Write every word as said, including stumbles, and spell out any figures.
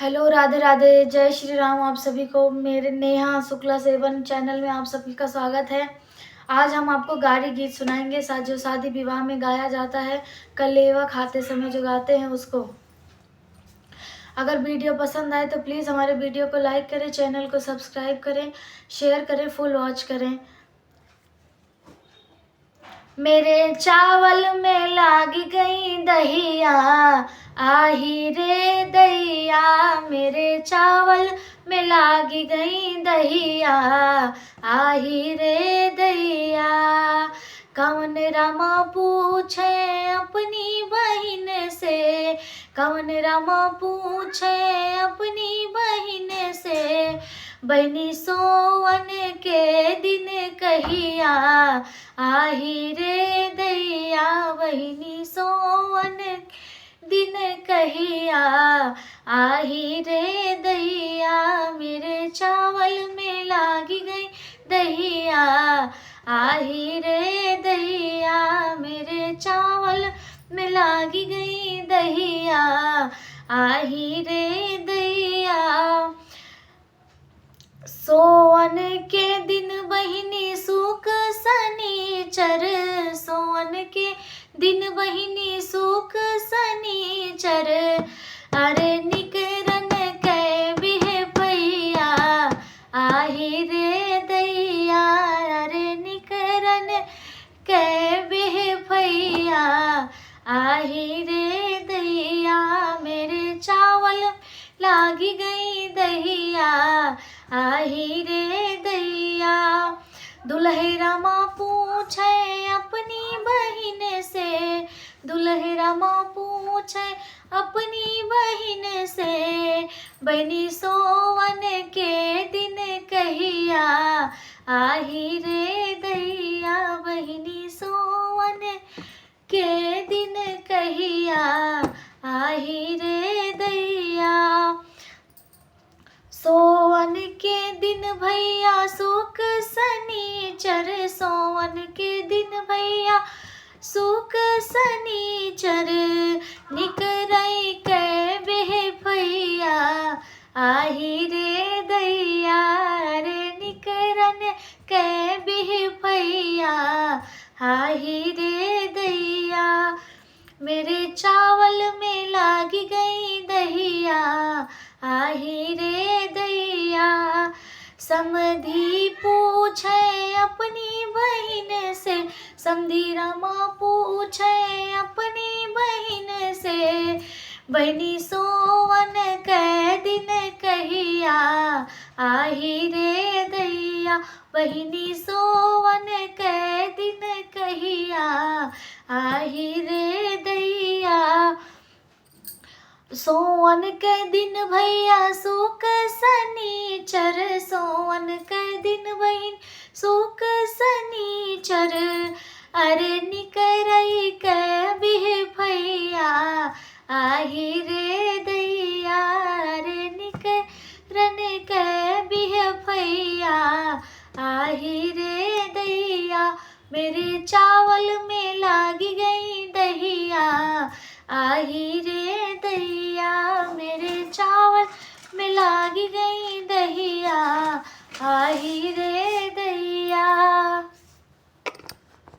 हेलो, राधे राधे, जय श्री राम। आप सभी को मेरे नेहा शुक्ला सेवन चैनल में आप सभी का स्वागत है। आज हम आपको गारी गीत सुनाएंगे, सा-, जो शादी विवाह में गाया जाता है, कलेवा खाते समय जो गाते हैं उसको। अगर वीडियो पसंद आए तो प्लीज़ हमारे वीडियो को लाइक करें, चैनल को सब्सक्राइब करें, शेयर करें, फुल वॉच करें। मेरे चावल में लाग गई दहिया, आही रे दैया, मेरे चावल में लाग गई दहिया, आही रे दैया। कवन रामा पूछे अपनी बहिन से, कवन रामा पूछे अपनी बहिन से, बहिनी सोवन के दिन कहिया, आही रे दैया, बहिनी सोवन दिन कहिया, आही रे दैया, मेरे चावल में लागी गई दहिया, आही रे दैया, मेरे चावल में लागी गई दहिया, आही रे दैया। सोवन के दिन बहिनी सुक सनीचर, सोवन के दिन बहिनी सुक सनीचर, अरे निकरन के बिहफैया, आही रे दैया, अरे निकरन के बिहफैया, आही रे दैया, मेरे चावल लागी गई दहिया, आही रे दैया। दुलहे रामा पूछे अपनी बहिन से, दुलहे रामा पूछे अपनी बहिन से, बहिनी सोवन के दिन कहिया, आही रे दैया, बहिनी सोवन के दिन कहिया, आही रे दैया। सोवन के दिन भैया सुक सनीचर, सोवन के दिन भैया सुक सनीचर, निकरई के बिहफैया, आही रे दैया, रे निकरन के बिहफैया, आही रे दैया। मेरे चावल में लागी गई दहिया, आही रे दैया। समधी पूछे अपनी बहिन से, समधी रामा पूछे अपनी बहिन से, बहिनी सोवन के दिन कहिया, आही रे दैया, बहिनी सोवन के दिन कहिया, आही रे दैया। सोवन के दिन भैया सुक सनीचर, सोवन के दिन बहिन सुक सनीचर, अरे निकरई के बिहफैया, आही रे